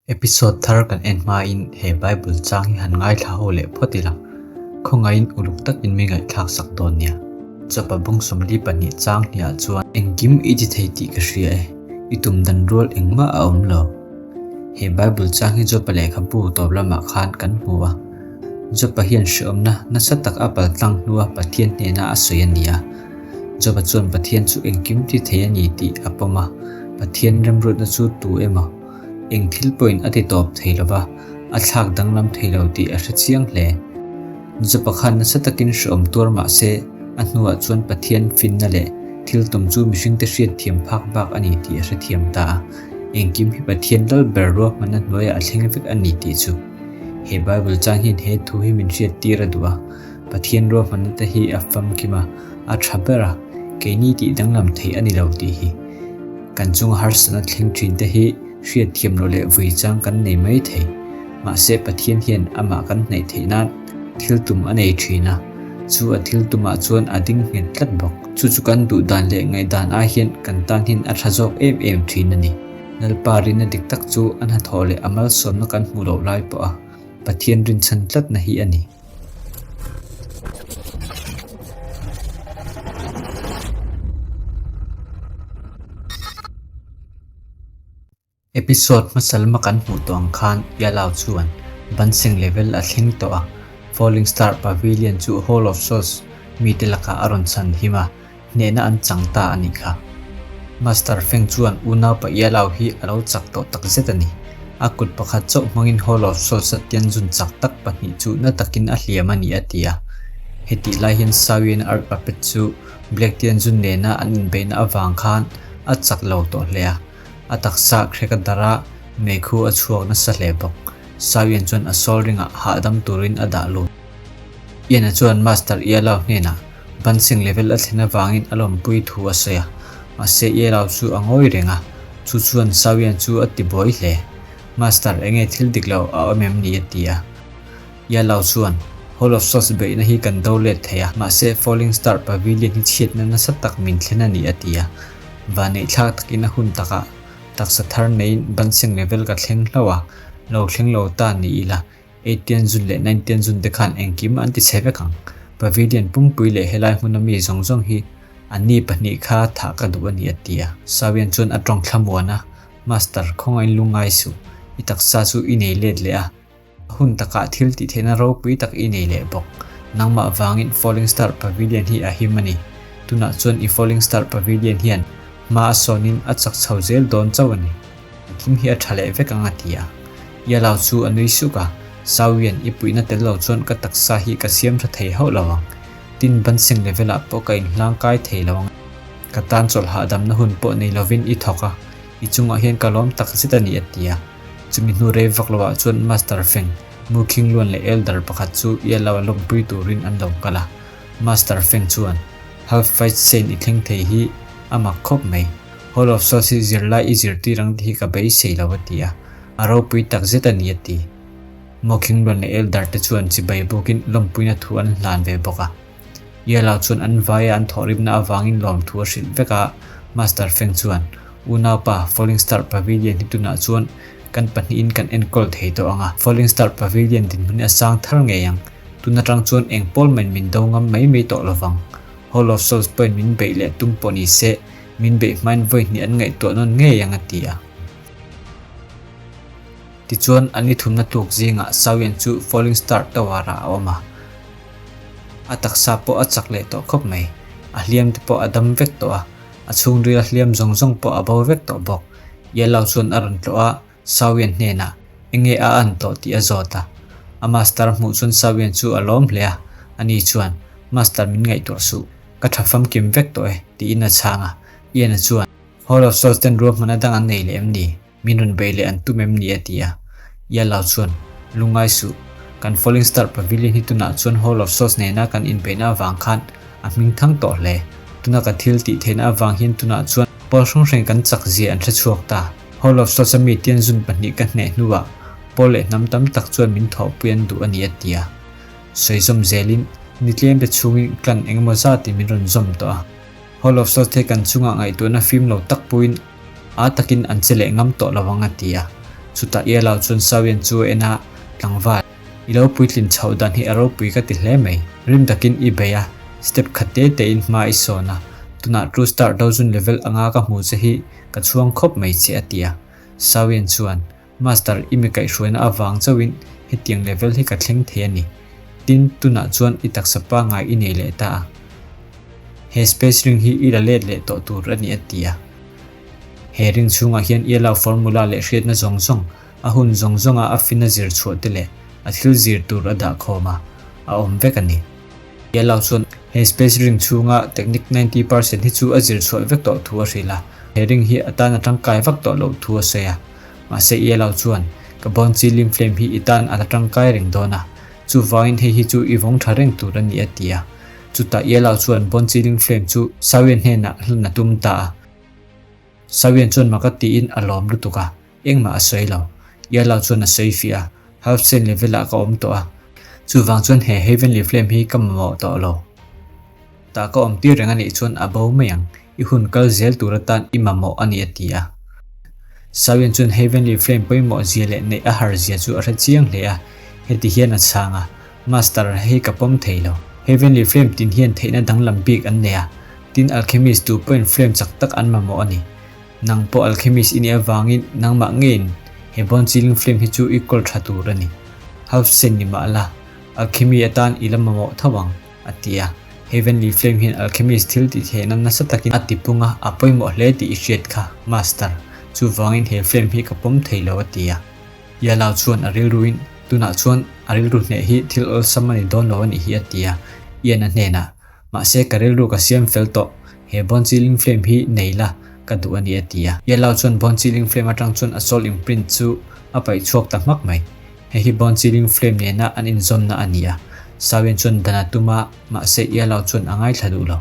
Episode thar kan en hmain he Bible chang hi han ngaithla ho leh phawt ila, khawngaihin uluk takin mi ngaihthlak sak dawn nia. Chawpa bung 42 chang hniah chuan engkim i ti thei tih ka hria e, i tum dan rual engmah a awm lo. He Bible chang hi Jopa lehkhabu tawp lamah khan kan hmu a. Jopa hian hreawmna nasa tak a paltlang hnua Pathian hnena a sawi a ni a. Jopa chuan Pathian chu engkim ti thei a ni tih a pawm a, Pathian remrutna chu tu emaw? Eng thil pawhin a ti tawp thei lo va, a thlak danglam thei lo tih a hre chiang hle. Jopa khan nasa takin hreawm tuar mah se, a hnuah chuan Pathian finna leh thil tum chu mihringte hriat thiam phak bak a ni tih a hre thiam ta a. Engkim hi Pathian lal ber ruahmanna hnuaiah a thleng vek a ni tih chu. He Bible chang hian he thu hi min hriat tir a duh a, Pathian ruahmanna te hi a famkim a, a tha ber a, keini tih danglam theih a ni lo tih hi. Kan chunga harsatna thleng thin te hi hriatthiam loh leh vui chang kan nei mai thei. Mahse Pathian hian amah kan hnaih theih nan thil tum a nei thin a, chu a thil tumah chuan a ding nghet tlat bawk. Chu chu kan duh dan leh ngaihdan ai hian kan tan hian a tha zawk em em thin a ni. Lalpa rinna dik tak chu a hnathawh leh a malsawmna kan hmuh loh lai pawh a Pathian rinchhan tlatna hi a ni. Episode hmasa lama kan hmuh tawh ang khan Yalao chuan Bansing level a thleng tawh a, Falling Star Pavilion chu Hall of Souls mite lakah a rawn chhan him a, hnehna an chang ta a nih kha. Master Feng chuan unaupa Yalao hi a lo chak tawh tak zet a ni. A kut pakhat chauh hmangin Hall of Souls-a Tianjun chak tak pahnih chu na takin a hliam a ni a ti a. Hetih lai hian Shaoyan Art Puppet chu Black Tianjun nena an inbeihna avang khan a chak lo tawh hle a. A taksa hrek a darh a, meikhu a chhuak nasa hle bawk. Shaoyan chuan a soul ring-ah hahdam turin a dah lut. Ian-a chuan Master Yalao hnenah Bansing level a thlen avangin a lawmpui thu a sawi a, mahse Yelao chu a ngawi reng a, chu chuan Shaoyan chu a ti buai hle. Master, enge thil dik lo a awm em ni? a ti a. Yelao chuan, Hall of Souls beihna hi kan do let thei a, mahse Falling Star Pavilion hi chhiatna nasa tak min thlen a ni a ti a. Vaneihthlak takin a hun takah taksa thar neiin Bansing level ka thleng hlauh a, lo thleng lo ta ni ila Eight Tianjun leh Nine Tianjun te khan engkim an ti chhe vek ang. Pavilion pumpui leh helai hmuna mi zawng zawng hi anni pahnih kha thah ka duh a ni a ti a. Sawian chuan a tawng thlamuan a, Master, khawngain lungngai suh. I taksa chu i nei let leh a. A hun takah thil tih theihna ropui tak i nei leh bawk. Nangmah vangin Falling Star Pavilion hi a him a ni. Tunah chuan i Falling Star Pavilion hian hma a sawnin a chak chho zel dawn chauh a ni. Engkim hi a tha leh vek ang a ti a. Yalao chu a nui suk a, Sawian i puihna tel lo chuan ka taksa hi ka siam tha thei hauh lo ang. Tin, Bansing level ah pawh ka inhlang kai thei lo ang. Ka tan chawlh hahdamna hun pawh nei lovin i thawk a, i chungah hian ka lawm tak zet a ni a ti a. Chumi hnu rei vak lo ah chuan Master Feng, Mu Khingluan leh Elder pakhat chu Yalao a lawmpui turin an lo kal a. Master Feng chuan, Half Fight Saint i thleng thei hi a mak khawp mai. Hall of Souls hi zirlai i zirtir ang tih hi ka beisei lo a ti a, a ropui tak zet a ni a ti. Mawkhingluan leh Elder te chuan chibai bukin lawmpuina thu an hlan ve bawk a. Yellow chuan an vaia an thawhrimna avangin lawmthu a hrilh vek a, Master Feng chuan, Unaupa, Falling Star Pavilion hi tunah chuan kan pahnihin kan enkawl thei tawh ang a, Falling Star Pavilion dinhmun hi a sang thar ngei ang, tun atang chuan eng pawl main min do ngam mai mai tawh lovang. Hall of Souls pawhin min beih leh tum pawh ni se, Min beih hmain vawi hnih an ngaihtuah nawn ngei ang a ti a. Tichuan, an ni thumna tuk zingah Sawian chu Falling Star Tower-ah a awm a. A taksa pawh a chak leh tawh khawp mai. A hliam te pawh a dam vek tawh a, a chhungril a hliam zawng zawng pawh a bo vek tawh bawk. Yellow chuan a rawn tlawh a, Sawian hnenah enge a an tawh tih a zawt a. A master hmuh chuan Sawian chu a lawm hle a, ani chuan, Master min ngaihtuah suh. Ka tha famkim vek tawh e, tiin a chhang a. Ian-a chuan, Hall of Souls ten ruahmanna dang an nei leh em ni? Min rawn bei leh an tum em ni? a ti a. Yalao chuan, Lungngai suh. Kan Falling Star Pavilion hi tunah chuan Hall of Souls nena kan inbeihna avang khan a hming thang tawh hle. Tuna ka thil tih theihna avang hian tunah chuan pawl hrang hrang kan chak zia an hre chhuak ta. Hall of Souls a mi Tianjun pahnih ka hneh hnuah pawl leh hnam tam tak chuan min thawhpui an duh a ni, a ti a. Sawi zawm zelin, ni tlem te chhungin clan engemaw zatin min rawn zawm tawh a. Hall of Souls te kan chungah ngaihtuahna fim lo tak puiin a takin an che leh ngam tawh lo ang a ti a. Chutah Yellow chuan Sawian chu a en a, Tlangval, i lo puitlin chhoh dan hi a ropui ka ti hle mai. Rim takin i bei a, step khat te tein hma i sawn a, tunah True Star Dozun level anga ka hmu che hi ka chhuang khawp mai che a ti a. Sawian chuan, Master, i mi kaihhruaina avang chauhin hetiang level hi ka thleng thei a ni. Tin, tunah chuan i taksa pangngai i nei leh ta a. He space ring hi i la let leh tawh tur a ni a ti a. He ring chhungah hian Yellow formula leh hriatna zawng zawng, a hun zawng zawnga a fina zir chhuah te leh a thil zir tur a dah khawm a, a awm vek a ni. Yellow chuan he space ring chhunga technique 90% hi chu a zir chhuah vek tawh thu a hrilh a, he ring hi a tan a tangkai vak tawh loh thu a sawi a. Mahse Yellow chuan, Ka bone chilling flame hi i tan a la tangkai reng dawn a, chuvangin hei hi chu i vawng tha reng tur a ni a ti a. Chutah Yellow chuan bone chilling flame chu Sawian hnenah hlan a tum ta a. Sawian chuan maka tiin a lawm lutuk a, engmah a sawi lo. Yellow chuan a sawi fiah a, Half cent level ah ka awm tawh a, chuvang chuan he Heavenly Flame hi ka mamawh tawh lo. Tah ka awm tir reng a nih chuan a bo mai ang, i hun kal zel tur atan i mamawh a ni a ti a. Sawian chuan Heavenly Flame pawimawh zia leh neih a har zia chu a hre chiang hle a, heti hian a chhang a, Master, hei ka pawm thei lo. Heavenly Flame tin hian theihna danglam bik an nei a, tin Alchemist tu pawhin flame chak tak an mamawh a ni. Nang pawh Alchemist i nih avangin nangmah ngeiin he bone chilling flame hi chu i kawl tha tur a ni. Half cent ni mah la, Alchemy atan i la mamawh tho ang, a ti a. Heavenly Flame hian Alchemist thil tih theihna nasa takin a tipung a, a pawimawh hle tih i hriat kha, Master. Chuvangin he flame hi ka pawm thei lo, a ti a. Yellow chuan a rilruin, Tunah chuan a rilru hneh hi thil awlsam a ni dawn lo a nih hi, a ti a. Ian a hnenah, Mahse ka rilru ka siam fel tawh, he bone chilling flame hi nei la ka duh a ni a ti a. Yellow chuan bone chilling flame atang chuan a soul imprint chu a paih chhuak ta hmak mai. Hei hi bone chilling flame nena an inzawnna a ni a. Sawian chuan dan a tum a, mahse Yellow chuan a ngaithla duh lo.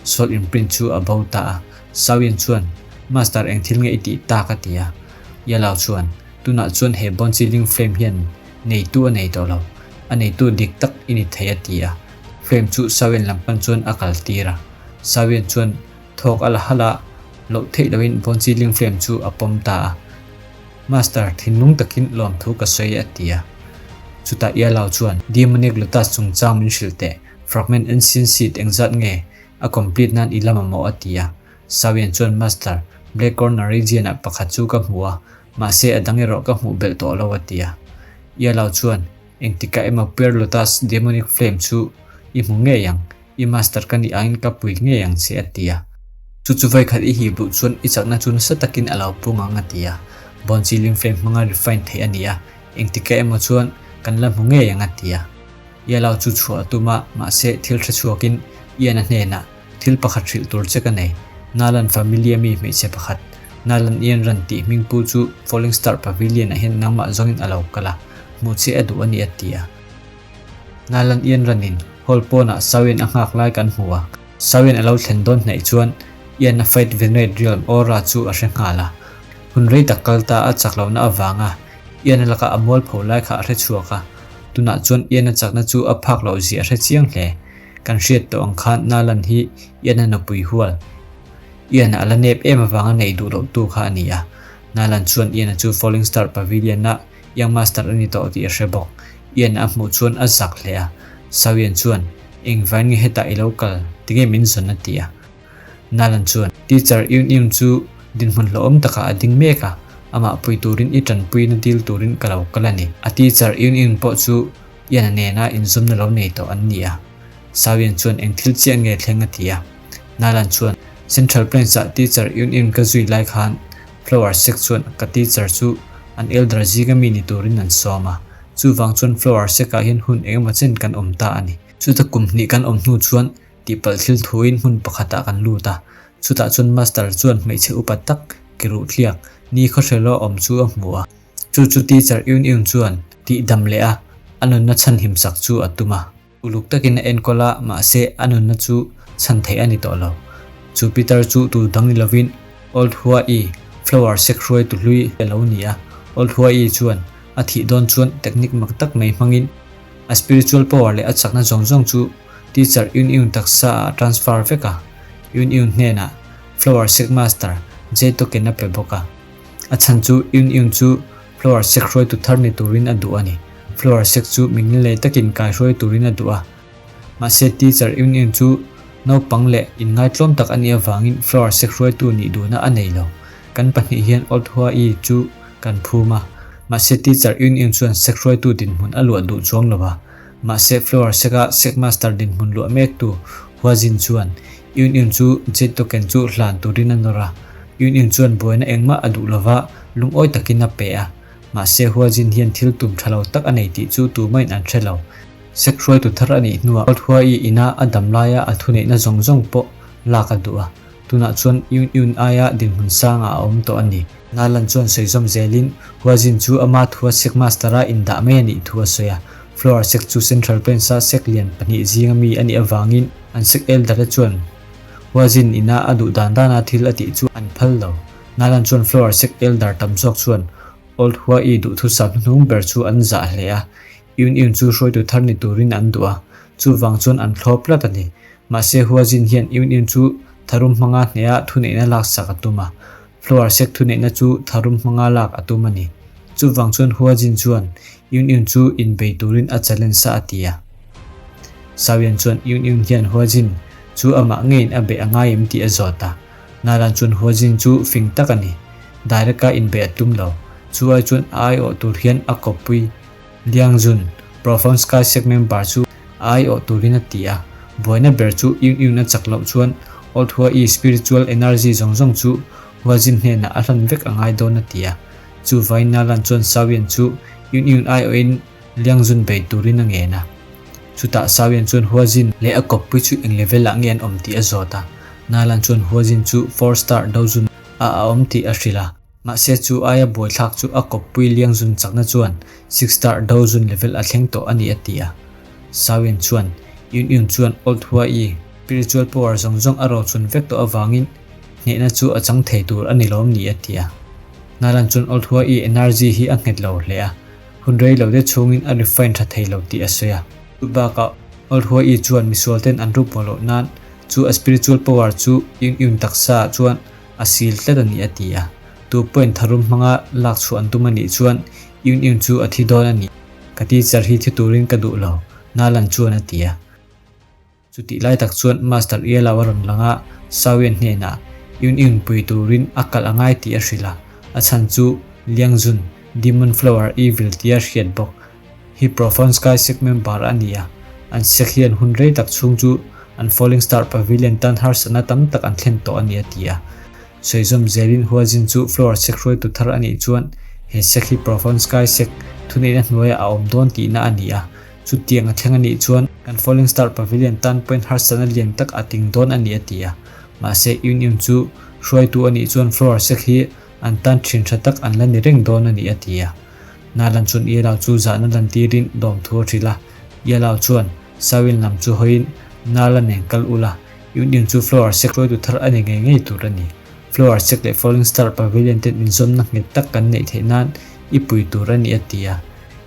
Soul imprint chu a bo ta a. Sawian chuan, Master eng thil nge i tih tak a ti a. Yellow chuan, Tunah chuan he bone chilling flame hian neitu a nei tawh lo. A neitu dik tak i ni thei a ti a. Frame chu Sawian lam pan chuan a kal tir a. Sawian chuan thawk a la halh a, loh theih loin Bonchiling frame chu a pawm ta a. Master, thinlung takin lawmthu ka sawi a ti a. Chutah Ialao chuan, Demonic Lotus chungchang min hrilh teh, fragment ancient seed engzat nge a complete nan i la mamawh a ti a. Sawian chuan Master, Black Corner region ah pakhat chu ka hmu a, mahse a dang erawh ka hmuh belh tawh lo a ti a. Ialao chuan, Engtikah emaw Pure Lotus Demonic Flame chu i hmu ngei ang, i master ka nih angin ka pui ngei ang che a ti a. Chu chu vawikhat i hip duh chuan i chakna chu nasa takin a lo pung ang a ti a. Bone Chilling Flame hmanga refine theih a ni a, engtikah emaw chuan kan la hmu ngei ang a ti a. Yellow chu chhuah a tum a, mahse thil hre chhuakin Ian a hnenah, Thil pakhat hrilh tur che ka nei. Nalan Familia mi hmeichhe pakhat, Nalan Ian Ran tih hming pu chu Falling Star Pavilion ah hian nangmah zawngin a lo kal a, hmuh che a duh a ni a ti a. Nalan Ian Ranin hall pawnah Sawian a nghak lai kan hmu a, Sawian a lo thlen dawn hnaih chuan Ian a Fight Venerate Realm aura chu a hre nghal a. Hun rei tak kal ta a chak lohna avanga Ian a laka a mualpho lai kha a hre chhuak a, tunah chuan Ian a chakna chu a phak loh zia a hre chiang hle. Kan hriat tawh ang khan Nalan hi Ian a nupui hual. Ian a la nep em avanga neih duh loh tu kha a ni a. Nalan chuan Ian-a chu Falling Star Pavilion-a Young Master a ni tawh tih a hre bawk. Ian-a a hmuh chuan a zak hle a. Sawian chuan, Engvain nge hetah i lo kal? Tinge min zawn a ti a. Nalan chuan, Teacher Yun Yun chu dinhmun hlauhawm takah a ding mek a, amah pui turin i tanpuina dil turin ka lo kal a ni. A teacher Yun Yun pawh chu Ian-a nena inzawmna lo nei tawh an ni a. Sawian chuan eng thil chiah nge thleng a ti a. Nalan chuan, Central Plains-ah teacher Yun Yun ka zui lai khan Flower Sect chuan ka teacher chu an elder zinga mi ni turin an sawm a. Chuvang chuan Flower Sect-ah hian hun engemaw chen kan awm ta a ni. Chuta kum hnih kan awm hnu chuan tihpalh thil thuin hmun pakhatah kan lut a. Chutah chuan Master chuan hmeichhe upa tak ke ruh thliak ni khawhrelo awm chu a hmu a. Chu chu teacher Yun Yun chuan tihdam leh a, a nunna chhanhim sak chu a tum a. Uluk takin a enkawl a, mahse a nunna chu chhan theih a ni tawh lo. Chu Peter chu tu dang ni lovin Old Hua-i, Flower sek hruaitu hlui a lo ni a. Old Hua-i chuan a thih dawn chuan technique mak tak mai hmangin a spiritual power leh a chakna zawng zawng chu Teacher Yun Yun taksa ah a transfer vek a. Yun Yun hnenah Flower sek master Jay Token a pe bawk a. A chhan chu Yun Yun chu Flower Sek hruaitu thar ni turin a duh a ni. Flower Sek chu mingil nei takin kaihruai turin a duh a. Mahse Teacher Union chu naupang leh inngaitlawm tak a nih avangin Flower Sek hruaitu nih duhna a nei lo. Kan pahnih hian Old Hua-i chu kan phum a. Mahse Teacher Union chuan Sek hruaitu dinhmun a luah duh chuang lo a. Mahse Flower Sek-a Sek Master dinhmun luah mektu Hua Jin chuan Union chu Jade Token chu hlan turin a nawr a. Union chuan buaina engmah a duh lova lungawi takin a pe a. Mahse Hua Jin hian thil tum tha lo tak a nei tih chu tumahin an hre lo. Sek hruaitu thar a nih hnuah Old Hua-i ina a dam laia a thuneihna zawng zawng pawh lak a duh a, tunah chuan Yun Yun aia dinhmun sangah a awm tawh a ni. Nalan chuan sawi zawm zelin Hua Jin chu ama thua Sek Master-a indah mai a nih thu a sawi a. Flower Sek chu Central Plains-a sek lian pahnih zinga mi a nih avangin an sek elder-te chuan Hua Jin ina a duh dan dana thil a tih chu an phal lo. Nalan chuan Flower Sek elder tam zawk chuan Old Hua-i duhthusam hnuhnung ber chu an zah hle a. Yun Yun chu hruaitu thar ni turin an duh a, chuvang chuan an thlawp tlat a ni. Mahse Hua Jin hian Yun Yun chu tharum hmanga hneha thuneihna laksak a tum a, Flower Sek thuneihna chu tharum hmanga lak a tum a ni. Chuvang chuan Hua Jin chuan Yun Yun chu inbei turin a challenge a a ti a. Sao Yan chuan Yun Yun hian Hua Jin chu amah ngeiin a beih a ngai em tih a zawt a. Nalan chuan Hua Jin chu fing tak a ni. Direct a inbeih a tum lo. Chu ai chuan a aiawh tur hian a kawppui Liang Jun, Profound Sky Sect member chu a aiawh turin a ti a. Buaina ber chu Yun Yun a chak loh chuan Old Hua I spiritual energy zawng zawng chu Hua Jin hnenah a hlan vek a ngai dawn a ti a. Chu vain Nalan chuan Sao Yan chu Yun Yun aiawhin Liang Jun bei turin a ngen a. Chutah Sao Yan chuan Hua Jin leh a kawppui chu eng level ah nge an awm tih a zawt a. Nalan chuan Hua Jin chu Four Star Dojun ah a awm tih a hrilh a. Mahse chu aia buaithlak chu a kawppui liang zun chakna chuan Six Star do zun level a thleng tawh a ni a ti a. Sawin chuan Yun Yun chuan Old Hua-i spiritual power zawng zawng a rochun vek tawh avangin hnehna chu a chang thei tur a ni lawm ni a ti a. Nalan chuan Old Hua-i energy hi a nghet lo hle a, hun rei lo te chhungin a refine tha thei lo tih a sawi a. Chu bakah Old Hua-i chuan misual ten an rup maw loh nan chu a spiritual power chu Yun Yun taksa ah chuan A sil tlat a ni a ti a. Tu pawhin tharum hmanga lak chhuah an tum a nih chuan Yun Yun chu a thi dawn a ni. Ka teacher hi thi turin ka duh lo, Nalan chuan a ti a. Chutih lai tak chuan Master Yellow a rawn lang a, Sawian hnenah Yun Yun pui turin a kalh a ngai tih a hrilh a. A chhan chu Liang Jun, Demon Flower Evil tia hriat bawk hi Profound Sky Sect member a ni a, an sect hian hun rei tak chhung chu an Falling Star Pavilion tan harsatna tam tak an thlen tawh a ni a ti a. Sawi zawm zelin Hua Jin chu Flower Sect hruaitu thar a nih chuan he sect hi Profound Sky Sect thuneihna hnuaiah a awm dawn tihna a ni a, chutiang a thleng a nih chuan kan Falling Star Pavilion tan pawhin harsatna lian tak a ting dawn a ni a ti a. Mahse Yun Yun chu hruaitu a nih chuan Flower Sect hi an tan thin tha tak an la ni reng dawn a ni a ti a. Nalan chuan Ialau chu zahna lantirin dawmthu a hrilh a. Ialau chuan Sawin lam chu hawiin Nala nen kal ula, Union chu Flower Sek hruaitu thar a ni ngei ngei tur a ni. Flower Sek leh Falling Star Pavilion ten inzawmna nghet tak kan neih theih nan i pui tur a ni a ti a.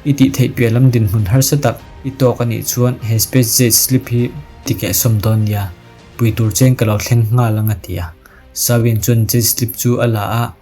I tih theih piah lam dinhmun harsa tak i tawk a nih chuan he Space Jade Slip hi ti kehsawm dawn nia, pui tur chen ka lo thleng nghal ang a ti a. Sawin chuan Jade Slip chu a la a.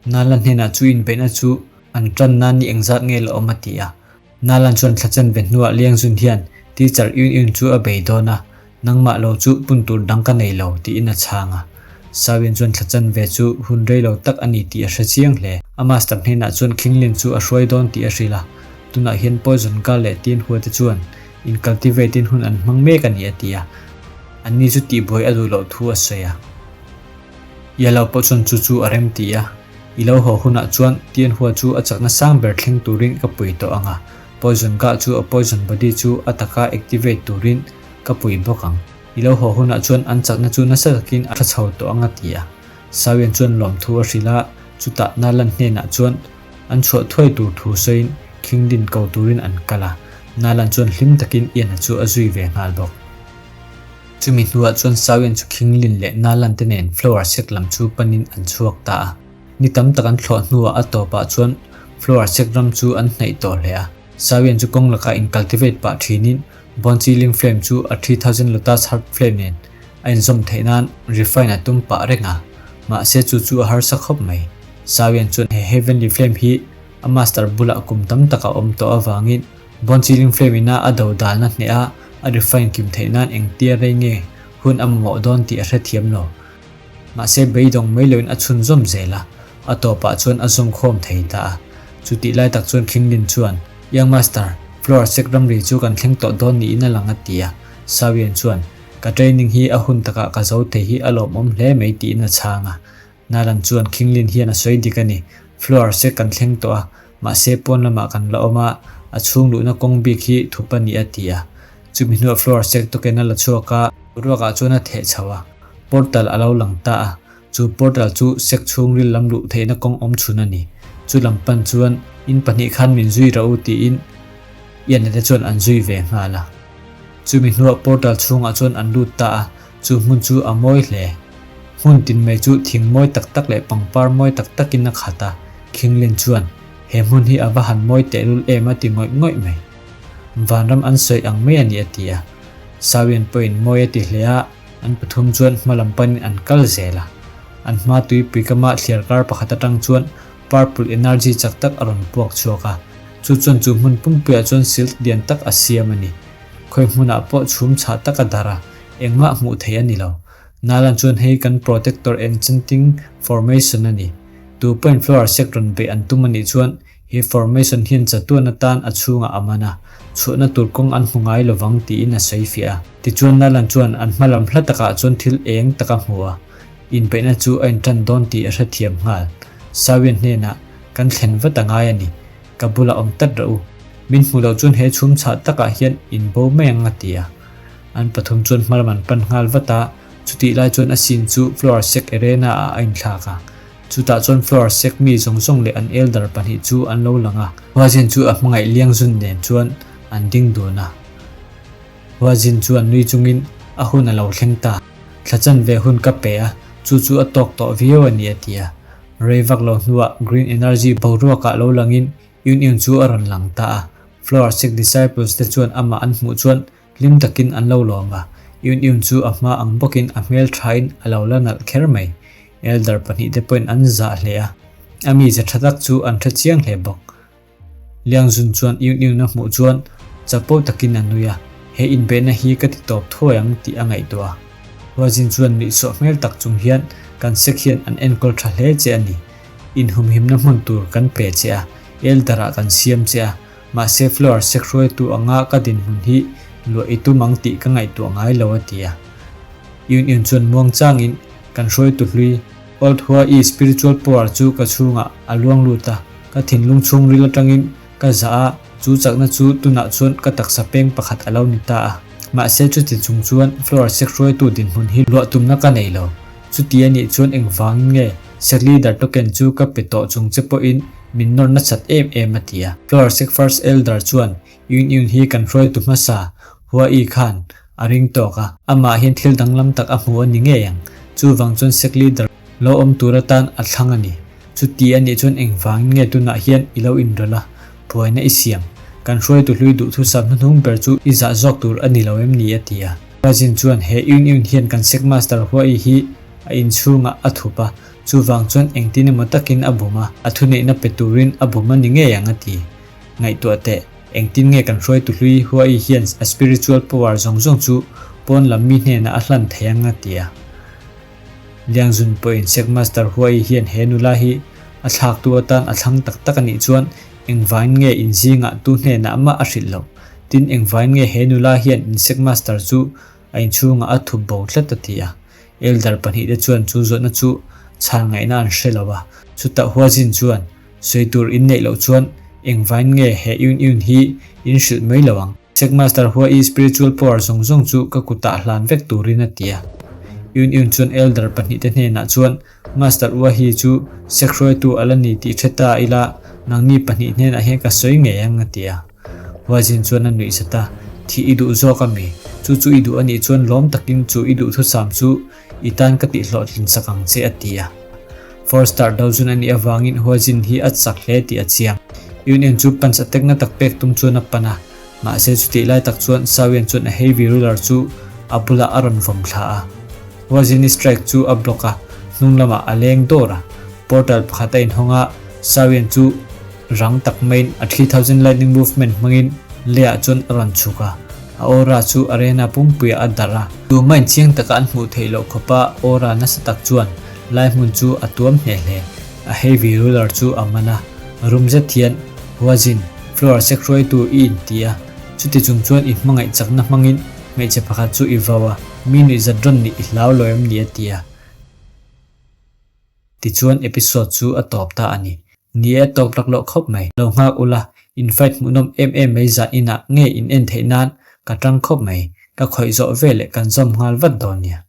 Nalan hnenah chu inbeihna chu an tan nan ni engzat nge la awm a ti a. Nalan chuan thla chen ve hnuah Liang Jun hian Teacher Yun Yun chu a bei dawn a, nangmah lo chu pun tur dang ka nei lo tiin a chhang a. Sawin chuan thla chen ve chu hun rei lo tak a ni tih a hre chiang hle. A master hnenah chuan Khinglin chu a hruai dawn tih a hrilh a. Tunah hian Poison Girl leh Tin Hua te chuan in cultivate in hun an hmang mek a ni a ti a. Anni chu tihbuai a duh loh thu a sawi a. Yellow pawh chuan chu chu a rem ti a, I lo haw hunah chuan Tianhua chu a chakna sang ber thleng turin ka pui tawh ang a, poison kah chu a poison body chu a taka activate turin ka pui bawk ang. I lo haw hunah chuan an chakna chu nasa takin a tha chho tawh ang a ti a. Sawian chuan lawmthu a hrilh a, chutah Nalan hnenah chuan an chhuah thuai tur thu sawiin Khinglin ko turin an kal a, Nalan chuan hlim takin Ian-a chu a zui ve nghal bawk. Chumi hnuah chuan Sawian chu Khinglin leh Nalan te nen Flower Sek lam chu panin an chhuak ta a. Ni tam tak an thlawh hnuah a tawpah chuan Flower Sek ram chu an hnaih tawh hle a. Sawian chu kawng lakah in cultivate pah thinin Bone Chilling Flame chu a 3000 Lotus Heart Flame nen a inzawm theih nan refine a tum pah reng a. Mahse chu chu a harsa khawp mai. Sawian chuan he Heavenly Flame hi. A master bulah kum tam tak a awm tawh avangin Bone Chilling Flame ina a do dalna hneh a, a refine kim theih nan engtia rei nge hun a mamawh dawn tih a hrethiam lo. Mahse beidawng mai loin a chhunzawm zel a, a tawpah chuan a zawm khawm thei ta a. Chutih lai tak chuan Khinglin chuan, Young Master, Floor sek ramri chu kan thleng tawh dawn niin a lang a ti a. Sawian chuan, Ka training hi a hun takah ka zo thei hi a lawmawm hle mai tiin a chhang a. Nalan chuan Khinglin hian a sawi dik a ni. Floor sek kan thleng tawh a, mahse pawn lamah kan la awm a, a chhung luhna kawng bik hi thup a ni a ti a. Chumi hnuah floor sek token a la chhuak a, ruakah chuan a theh chho a. Portal a lo lang ta a, chu portal chu sek chhungril lam luh theihna kawng awm chhun a ni. Chu lam pan chuan in pahnih khan min zui rawh u tiin Ian-a te chuan an zui ve nghal a. Chumi hnuah portal chhungah chuan an lut ta a, chu hmun chu a mawi hle. Hmun tin mai chu thing mawi tak tak leh pangpar mawi tak takin a khat a, Khinglin chuan, He hmun hi a va han mawi tehlul em a ti ngawih ngawih mai. Vanram an sawi ang mai a ni a ti a. Sawian pawhin mawi a ti hle a, an pathum chuan hma lam panin an kal zel a. An hma tuipui kama thliar kar pakhat atang chuan purple energy chak tak a rawn puak chhuak a, chu chuan chu hmun pumpuiah chuan silt lian tak a siam a ni. Khawi hmunah pawh chhum chhah tak a darh a, engmah hmuh theih a ni lo. Nalan chuan hei kan protector enchanting formation a ni. Tu pawhin flower sek rawn beih an tum a nih chuan He formation hian chatuan atan a chhungah a man a, chhuahna tur kawng an hmu ngai lovang tiin a sawi fiah a. Tichuan Nalan chuan an hma lam hla takah chuan thil eng tak a hmu a, inbeihna chu a intan dawn tih a hrethiam nghal. Sawian hnenah, Kan thlen vat a ngai a ni, ka bulah awm tlat rawh u. Min hmu loh chuan he chhum chhah takah hian in bo mai ang a ti a. An pathum chuan hma lam an pan nghal vat a, chutih lai chuan a sin chu Floor Sek Arena ah a inthlak a. Chutah chuan Floor sek mi zawng zawng leh an elder pahnih chu an lo lang a. Huazin chu a hmangaih liang zun nen chuan an ding dun a. Huazin chuan nui chungin a hun a lo thleng ta. Thla chanve hun ka pe a, chu chu a tawk tawh viau a ni a ti a. Rei vak lo hnuah Green Energy boruakah lo langin Yun Yun chu a rawn lang ta a. Floor sek disciples te chuan amah an hmuh chuan Hlim takin an lo lawm a, Yun Yun chu a hma ang bawkin a hmel thain a lo la nalh kher mai. Elder pahnihte pawhin an zah hle a, a mize tha tak chu an hre chiang hle bawk. Liang Zun chuan Yun Yun a hmuh chuan chapo takin a nui a, he inbeihna hi ka ti tawp thuai ang tih a ngaihtuah a. Huazin chuan nuihsawh hmel tak chung hian kan sek hian an enkawl tha hle che a ni. Inhumhimna hmun tur kan pe che a, Elder ah kan siam che a, Mahse floor sek hruaitu anga ka dinhmun hi luah i tum ang tih ka ngaihtuah ngai lo a ti a. Yun Yun chuan muang changin kan hruaitu hlui Old Hua I spiritual power chu ka chhungah a luang lut a, ka thinlung chhungril atangin ka zah a, chu chakna chu tunah chuan ka taksa peng pakhat a lo ni ta a. Mahse chuti chung chuan floor sek hruaitu dinhmun hi luah tumna ka nei lo. Chuti a nih chuan engvangin nge sek leader token chu ka pe tawh chung che pawhin Min nawr nasat em em a ti a. Floor Sek First Elder chuan Yun Yun hi kan hruaitu hmasa Hua-i khan a ring tawk a, amah hian thil danglam tak a hmu a ni ngei ang. Chuvang chuan Sek Leader lo awm tur atan a thlang a ni. Chuti a nih chuan engvangin nge tunah hian i lo inrawlh a, buaina i siam. Kan hruaitu hlui duhthusam hnuhnung ber chu i zah zawk tur a ni lo em ni a ti a. Hua-Jin chuan he Yun Yun hian kan Sek Master Hua-i hi a inchhungah a thup a, Chuvang chuan engtin emaw takin a bum a, a thuneihna pe turin a bum a ni ngei ang a ti. Ngaihtuah teh, engtin nge kan hruaitu hlui Huai hian a spiritual power zawng zawng chu pawn lam mi hnenah a hlan thei ang a ti a. Liang Zun pawhin Sek Master Huai hian he nula hi a thlaktu atan a thlang tak tak a nih chuan engvain nge in zingah tu hnenah mah a hrilh loh? Tin engvain nge he nula hian in Sek Master chu a inchhungah a thup bo tlat a ti a. Elder pahnihte chuan chu zawhna chu chhan ngaihna an hre lo a. Chutah Huazin chuan, Sawi tur in neih loh chuan engvain nge he Yun Yun hi in hrilh mai lo ang? Sek Master Hua-i spiritual power zawng zawng chu ka kutah hlan vek turin a ti a. Yun Yun chuan Elder pahnihte hnenah chuan, Master Ua hi chu sek hruaitu a la ni tih hre ta ila, nangni pahnih hnenah hian ka sawi ngei ang a ti a. Huazin chuan a nuih zat a, Thih i duh zawk a mi? Chu chu i duh a nih chuan lawm takin chu i duhthusam chu i tan ka tihhlawhtlin sak ang che a ti a. Four star dozun a nih avangin Huazin hi a chak hle tih a chiang. Union chu punch a tekna tak pek tum chuan a pan a, mahse chutih lai tak chuan Sawian chuan a heavy ruler chu a bulah a rawn vawm thla a. Huazini strike chu a block a, hnung lamah a leng dawr a. Portal pakhat a inhawng a, Sawian chu. Rang tak maiin a 3000 lightning movement hmangin leiah chuan a rawn chhuk a, a aura chu arena pumpuiah a darh a. Tumah in chiang taka an hmuh theih loh khawpa aura nasa tak chuan lai hmun chu a tuam hneh hle. A heavy ruler chu a man a, rum zet hian Huazin, floor sek hruaitu i inti a, chuti chung chuan i hmangaih chakna hmangin hmeichhe pakhat chu i vau a, mi nuihzat rawn nih i hlau lo em ni a ti a. Tichuan episode chu a tawp ta a ni. Ni e, tawp rak loh khawp mai. Lo nghak ula, in fight hmuhnawm em em mai zah inah nge in en theih nan ka tang khawp mai. Ka khawih zawh veleh kan zawm nghal vat dawn nia.